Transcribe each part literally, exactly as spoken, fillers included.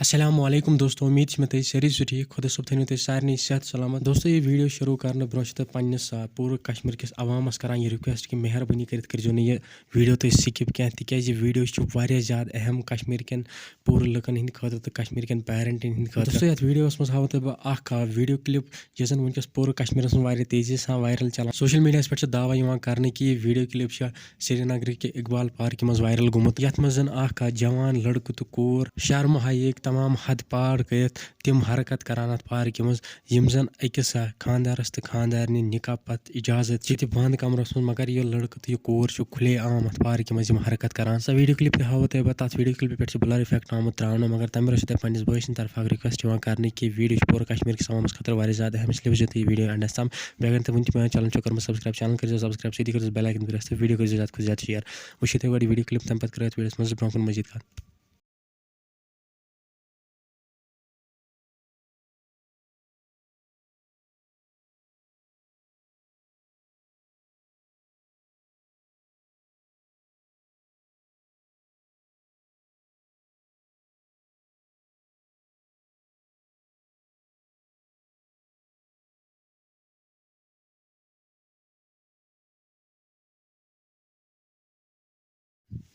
السلام علیکم دوستو، امید چھِ مےٚ تُہۍ سٲری چھِو ٹھیٖک۔ خۄدا صٲب تھٲینو تُہۍ سارنٕے صحت سلامت۔ دوستو، یہِ video شروٗع کرنہٕ برونٛہہ چھِ تۄہہِ پننِس، آ، پوٗرٕ کشمیٖر کِس عوامس کران یہِ request کہِ مہربٲنی کٔرِتھ کٔرزیو نہٕ یہِ video تُہۍ skip کینٛہہ، تِکیازِ یہِ video چھُ واریاہ زیادٕ اہم کشمیٖر کٮ۪ن پوٗرٕ لُکن ہٕنٛدِ خٲطرٕ تہٕ کشمیٖر کٮ۪ن parentن ہٕنٛدِ خٲطرٕ۔ دوستو، یتھ videoس منٛز ہاوو تۄہہِ بہٕ اکھ، آ، video clip یُس زن وٕنکیٚس پوٗرٕ کشمیٖرس منٛز واریاہ تیزی سان viral چلان۔ Social mediaہس پٮ۪ٹھ چھِ دعویٰ یِوان کرنہٕ کہِ یہِ video clip چھِ سرینگرٕ کہِ اقبال پارکہِ منٛز viral گوٚمُت، یتھ منٛز زن اکھ، آ، جوان لڑکہٕ تہٕ کوٗر شرمہٕ ہاییکۍ تمام حد پار کٔرِتھ تِم حرکت کران اتھ پارکہِ منٛز، یِم زن أکِس، آ، خانٛدارس تہٕ خانٛدارنہِ نکاح پتہٕ اجازت چھِ تہِ بند کمرس منٛز، مگر یہِ لڑکہٕ تہٕ یہِ کوٗر چھِ کھلے عام اتھ پارکہِ منٛز یِم حرکت کران۔ سۄ video clip تہِ ہاوو تۄہہِ بہٕ، تتھ video clipہِ پٮ۪ٹھ چھِ blur effect آمُت تراونہٕ، مگر تمہِ برونٛہہ چھِ تۄہہِ پننِس بٲے سٕنٛدِ طرفہٕ اکھ request یِوان کرنہٕ کہِ video چھُ پوٗرٕ کشمیٖر کِس عوامس خٲطرٕ واریاہ زیادٕ اہم، اس لیے وٕچھزیو تُہۍ یہِ video endس تام۔ بیٚیہِ اگر تۄہہِ وٕنہِ تہِ میون channel چھُو کوٚرمُت subscribe، channel کٔرزیو subscribe، سۭتی کٔرزیو bell icon press تہٕ video کٔرزیو زیادٕ کھۄتہٕ زیادٕ share۔ وٕچھِو تُہۍ گۄڈٕ video clip، تمہِ پتہٕ کرو أسۍ videoس منٛز برونٛہہ کُن مزید کتھ۔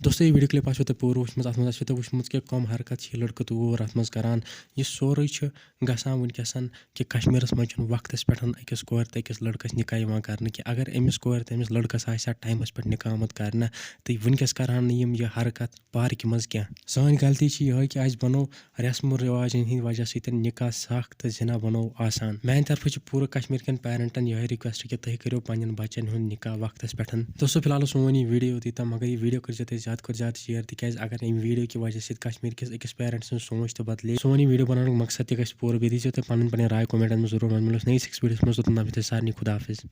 دوستو، یہِ video clip آسیو تۄہہِ پوٗرٕ وٕچھمٕژ، اتھ منٛز آسیو تۄہہِ وٕچھمُت کہِ کۄم حرکت چھِ یہِ لڑکہٕ تہٕ کوٗر اتھ منٛز کران۔ یہِ سورُے چھُ گژھان وٕنکیٚس کہِ کشمیٖرس منٛز چھُنہٕ وقتس پٮ۪ٹھ أکِس کورِ تہٕ أکِس لڑکس نکاح یِوان کرنہٕ کینٛہہ۔ اگر أمِس کورِ تہٕ أمِس لڑکس آسہِ ہا timeس پٮ۪ٹھ نکاح آمُت کرنہٕ، تہٕ وٕنکیٚس کرہن نہٕ یِم یہِ حرکت پارکہِ منٛز کینٛہہ۔ سٲنۍ غلطی چھِ یِہوٚے کہِ اَسہِ بنوو رسم و رواجن ہٕنٛدۍ وجہ سۭتۍ نکاح سخ تہٕ زنا بنوو آسان۔ میانہِ طرفہٕ چھِ پوٗرٕ کشمیٖر کٮ۪ن parentن یِہوٚے request کہِ تُہۍ کٔرِو پننٮ۪ن بچن ہُنٛد نکاح وقتس پٮ۪ٹھ۔ دوستو، فی الحال اوس سون یہِ video یوٚتُے تام، مگر یہِ video کٔرزیو تُہۍ زیادٕ کھۄتہٕ زیادٕ share، تِکیازِ اگر اَمہِ video کہِ وجہ سۭتۍ کشمیٖر کِس أکِس parent سٕنٛز سونچ تہِ بدلے، سون یہِ video بناونُک مقصد تہِ گژھِ پوٗرٕ۔ بیٚیہِ دیٖزیو تُہۍ پنٕنۍ پنٕنۍ راے commentن منٛز ضروٗر۔ وۄنۍ مِلو أسۍ نٔیِس أکِس videoس منٛز، توٚتام تام چھِو تُہۍ سارنٕے خدا حافظ۔